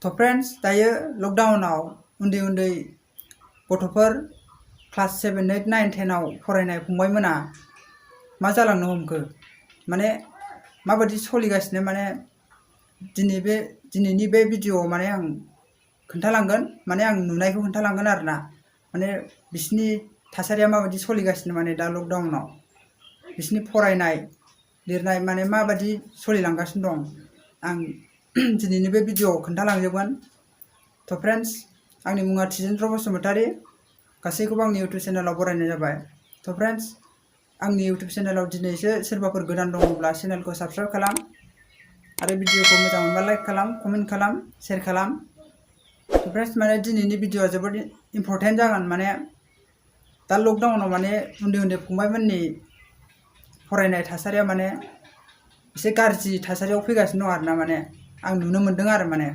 तो फ्रेंड्स दायो लकडाउनाव उन्दै उन्दै गथ'फोर क्लास 7 8 9 10 आव फरायनाय फंबायमोना मा जालांनो हमखो माने माबायदि सोलिगासिनो माने दिनैनि बे भिडिअ माने आं खोन्थालांगोन माने आं नुनायखौ खोन्थालांगोन आरोना माने बिसिनि थासारिया माबायदि सोलिगासिनो माने दा लकडाउनाव बिसिनि फरायनाय लिरनाय माने माबायदि सोलिलांगासिनो दं आं दिनैनि बे भिडिअ खोन्थालांजोबगोन। तो फ्रेंड्स आंनि मुङा थेजेन्द्र बसुमतारी गासैखौबो आंनि इउट्युब चेनेलाव बरायनाय जाबाय। तो फ्रेंड्स आंनि इउट्युब चेनेलाव दिनैसो सोरबाफोर गोदान दङब्ला चेनेलखौ साबस्क्राइब खालाम आरो भिडिअखौ मोजां मोनबा लाइक खालाम, कमेन्ट खालाम, शेयार खालाम। तो फ्रेंड्स माने दिनैनि भिडिअआ जोबोद इम्परटेन्ट जागोन माने दा लकडाउनाव माने उन्दै उन्दै फंबायमोननि फरायनाय थासारिया माने एसे गाज्रि थासारियाव फैगासिनो दं आरोना माने आं नुनो मोनदों आरो माने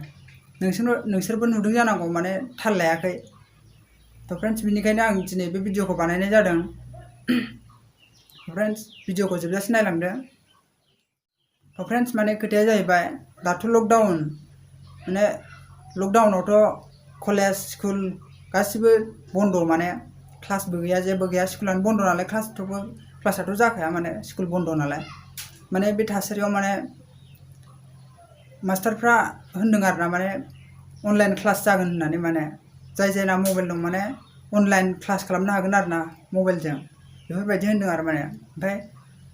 नोंसोरबो नुदों जानांगौ माने थाल लायाखै। तो फ्रेंड्स बेनिखायनो आं दिनै बे भिडिअखौ बानायनाय जादों। फ्रेंड्स भिडिअखौ जोबजासिम नायलांदो। तो फ्रेंड्स माने खोथाया जाहैबाय दाथ' लकडाउन माने लकडाउनावथ' कलेज स्कुल गासिबो बन्द माने क्लासबो गैया जेबो गैया स्कुलानो बन्द नालाय क्लासाथ' जाखाया माने स्कुल बन्द नालाय माने बे थासारियाव माने मास्टारफ्रा होनदों आरोना माने अनलाइन क्लास जागोन होननानै माने जायना मबाइल दं माने अनलाइन क्लास खालामनो हागोन आरोना मबाइलजों बेफोरबायदि होनदों आरो माने ओमफ्राय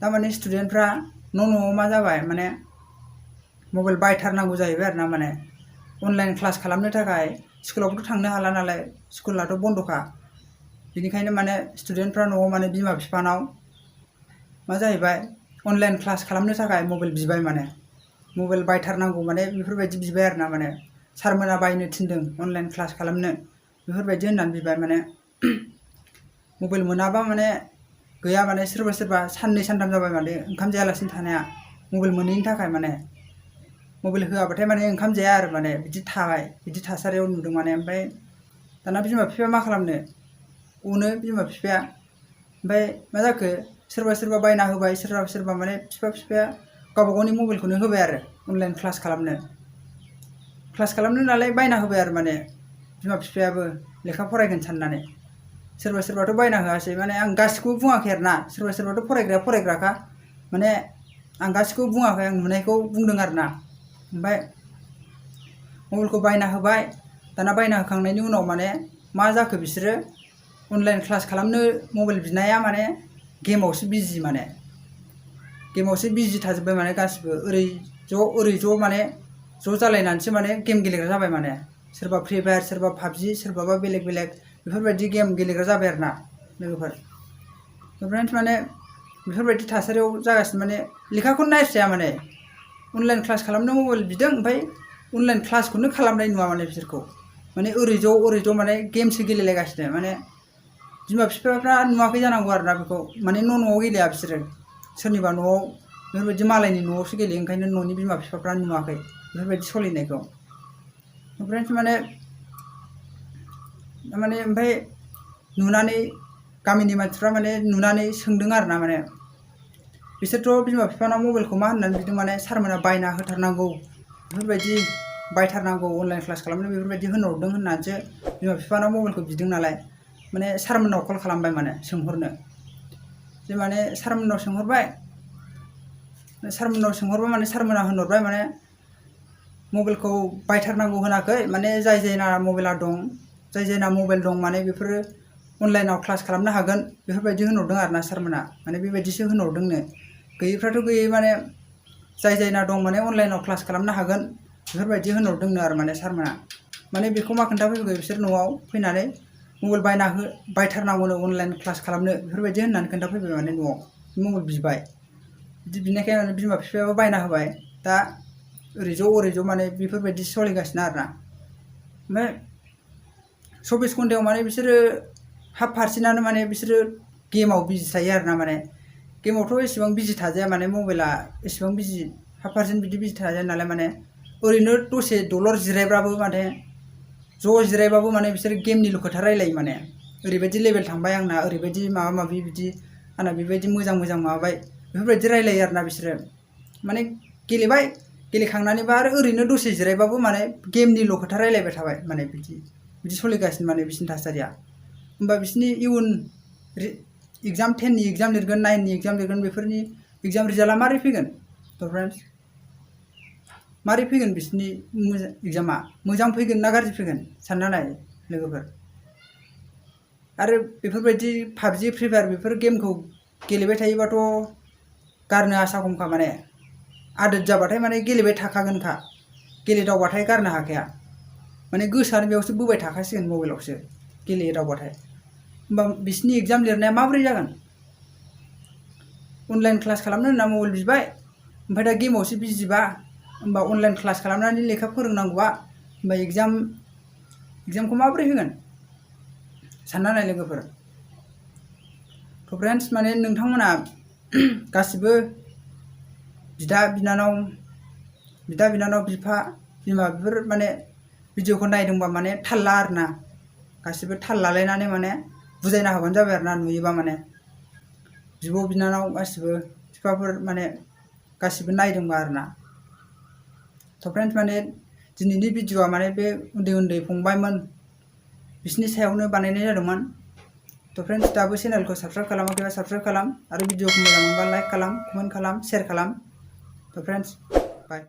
दा माने स्टुडेन्टफ्रा न'आव मा जाबाय माने मबाइल बायथारनांगौ जाहैबाय आरोना माने अनलाइन क्लास खालामनो थाखाय स्कुलावबोथ' थांनो हाला नालाय स्कुलाथ' बन्द'खा बेनिखायनो माने स्टुडेन्टफ्रा न'आव माने बिमा बिफानाव मा जाहैबाय अनलाइन क्लास खालामनो थाखाय मबाइल बिबाय माने मबाइल बायथारनांगौ माने बेफोरबायदि बिबाय आरोना माने सारमोना बायनो थिनदों अनलाइन क्लास खालामनो बेफोरबायदि होननानै बिबाय माने मबाइल मोनाबा माने गैया माने सोरबा साननै सानथाम जाबाय माने ओंखाम जायालासिनो थानाया मबाइल मोनैनि थाखाय माने मबाइल होआबाथाय माने ओंखाम जाया आरो माने बिदि थाबाय बिदि थासारियाव नुदों माने ओमफ्राय दाना बिमा बिफाया मा खालामनो अनो बिमा बिफाया ओमफ्राय मा जाखो सोरबा बायना होबाय सोरबा माने बिफाया गावबा गावनि मबाइलखौनो होबाय आरो अनलाइन क्लास खालामनो नालाय बायना होबाय आरो माने बिमा बिफायाबो लेखा फरायगोन साननानै सोरबाथ' बायना होआसै माने आं गासिखौबो बुङाखै आरोना सोरबाथ' फरायग्राखा माने आं गासिखौबो बुङाखै आं नुनायखौ बुंदों आरोना ओमफ्राय मबाइलखौ बायना होबाय दाना बायना होखांनायनि उनाव माने मा जाखो बिसोरो अनलाइन क्लास खालामनो मबाइल बिनाया माने गेमावसो बिजि माने गेमावसो बिजि थाजोब्बाय माने गासिबो ओरै ज' माने ज' जालायनानैसो माने गेम गेलेग्रा जाबाय माने सोरबा फ्रि फायार सोरबा पाबजि सोरबाबा बेलेग बेफोरबायदि गेम गेलेग्रा जाबाय आरोना लोगोफोर। फ्रेंड्स माने बेफोरबायदि थासारियाव जागासिनो माने लेखाखौनो नायस्राया माने अनलाइन क्लास खालामनो मबाइल बिदों ओमफ्राय अनलाइन क्लासखौनो खालामनाय नुवा माने बिसोरखौ माने ओरै ज' माने गेमसो गेलेलायगासिनो माने बिमा बिफाफ्रा नुवाखै जानांगौ आरोना बेखौ माने न'आव गेलेया बिसोरो सोरनिबा न'आव बेफोरबायदि मालायनि न'आवसो गेलेयो ओंखायनो न'नि बिमा बिफाफ्रा नुवाखै बेफोरबायदि सोलिनायखौ। फ्रेंड्स माने ओमफ्राय नुनानै गामिनि मानसिफ्रा माने नुनानै सोंदों आरोना माने बिसोरथ' बिमा बिफानाव मबाइलखौ मा होननानै बिदों माने सारमोना बायना होथारनांगौ बेफोरबायदि बायथारनांगौ अनलाइन क्लास खालामनो बेफोरबायदि होनहरदों होननानैसो बिमा बिफानाव मबाइलखौ बिदों नालाय माने सारमोननाव कल खालामबाय माने सोंहरनो जे माने सारमोननाव सोंहरबा माने सारमोना होनहरबाय माने मबाइलखौ बायथारनांगौ होनाखै माने जायना मबाइल दं माने बेफोरो अनलाइनाव क्लास खालामनो हागोन बेफोरबायदि होनहरदों आरोना सारमोना माने बेबायदिसो होनहरदोंनो गैयैफ्राथ' गैयै माने जायना दं माने अनलाइनाव क्लास खालामनो हागोन बेफोरबायदि होनहरदोंनो आरो माने सारमोना माने बेखौ मा खोन्थाफैगौ बिसोर न'आव फैनानै मबाइल बायथारनांगौनो अनलाइन क्लास खालामनो बेफोरबायदि होननानै खोन्थाफैबाय माने न'आव मबाइल बिबाय बिदि बिनायखाय माने बिमा बिफायाबो बायना होबाय दा ओरै ज' माने बेफोरबायदि सोलिगासिनो आरोना ओमफ्राय 24 घन्टायाव माने बिसोरो हाफ पारसेन्टआनो माने बिसोरो गेमाव बिजि थायो आरोना माने गेमावथ' एसेबां बिजि थाजाया माने मबाइला एसेबां बिजि हाफ पारसेन्ट बिदि बिजि थाजाया नालाय माने ओरैनो दसे दलर जिरायबाबो माने ज' जिरायबाबो माने बिसोर गेमनिल' खोथा रायलायो माने ओरैबायदि लेभेल थांबाय आंना ओरैबायदि माबा माबि बिदि आंना बेबायदि मोजां माबाबाय बेफोरबायदि रायलायो आरोना बिसोरो माने गेलेबाय गेलेखांनानैबा आरो ओरैनो दसे जिरायबाबो माने गेमनिल' खोथा रायलायबाय थाबाय माने बिदि सोलिगासिनो माने बिसिनि थासारिया। होमबा बिसिनि इयुन एग्जाम 10 नि एग्जाम लिरगोन 9 नि एग्जाम लिरगोन बेफोरनि एग्जाम रिजाल्टआ मारै फैगोन थ' फ्रेन्ड्स मारै फैगोन बिसिनि एग्जामा मोजां फैगोन ना गाज्रि फैगोन सानना नाय लोगोफोर। आरो बेफोरबायदि पाबजि फ्रि फायार बेफोर गेमखौ गेलेबाय थायोबाथ' गारनो आसा खमखा माने आदत जाबाथाय माने गेलेबाय थाखागोनखा गेलेदावबाथाय गारनो हाखाया माने गोसोआनो बेयावसो बोबाय थाखासिगोन मबाइलावसो गेलेदावबाथाय। होमबा बिसिनि एग्जाम लिरनाया माबोरै जागोन अनलाइन क्लास खालामनो होनना मबाइल बिबाय ओमफ्राय दा गेमावसो बिजिबा होमबा अनलाइन क्लास खालामनानै लेखा फोरोंनांगौआ होमबा एग्जामखौ माबोरै होगोन सानना नाय लोगोफोर। थ' फ्रेन्ड्स माने नोंथांमोना गासिबो बिदा बिनानाव बिफा बिमा बेफोर माने भिडिअखौ नायदोंबा माने थाल ला आरोना गासिबो थाल लालायनानै माने बुजायना होबानो जाबाय आरोना नुयोबा माने बिब' बिनानाव गासिबो बिफाफोर माने गासिबो नायदोंबा आरोना। थ' फ्रेन्ड्स माने दिनैनि भिडिअआ माने बे उन्दै फंबायमोन बिसिनि सायावनो बानायनाय जादोंमोन। थ' फ्रेन्ड्स दाबो चेनेलखौ साबस्क्राइब खालामाखैबा साबस्क्राइब खालाम आरो भिडिअखौ मोजां मोनबा लाइक खालाम कमेन्ट खालाम शेयार खालाम। थ' फ्रेन्ड्स बाय।